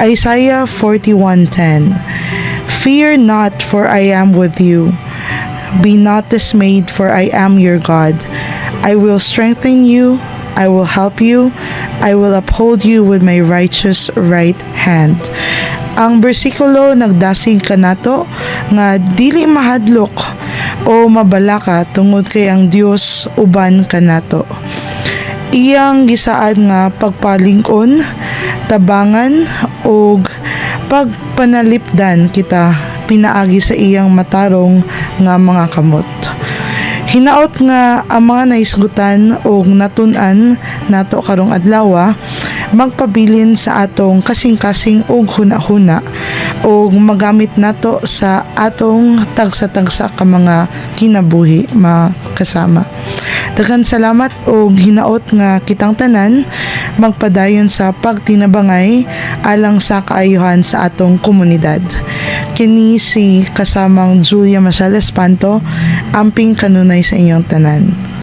Isaiah 41:10. Fear not, for I am with you. Be not dismayed, for I am your God. I will strengthen you, I will help you, I will uphold you with my righteous right hand. Ang bersikulo nagdasig kanato nga dili mahadlok o mabalaka tungod kay ang Dios uban kanato. Iyang gisaad nga pagpalig-on, tabangan ug pagpanalipdan kita pinaagi sa iyang matarong nga mga kamot. Hinaot nga ang mga nahisgutan ug natun-an nato karong adlaw magpabilin sa atong kasing-kasing ug huna-huna ug magamit nato sa atong tagsa-tagsa ka mga kinabuhi, mga kasama. Daghan salamat og hinaot nga kitang tanan magpadayon sa pagtinabangay alang sa kaayuhan sa atong komunidad. Kini si kasamang Julia Machel Espanto, amping kanunay sa inyong tanan.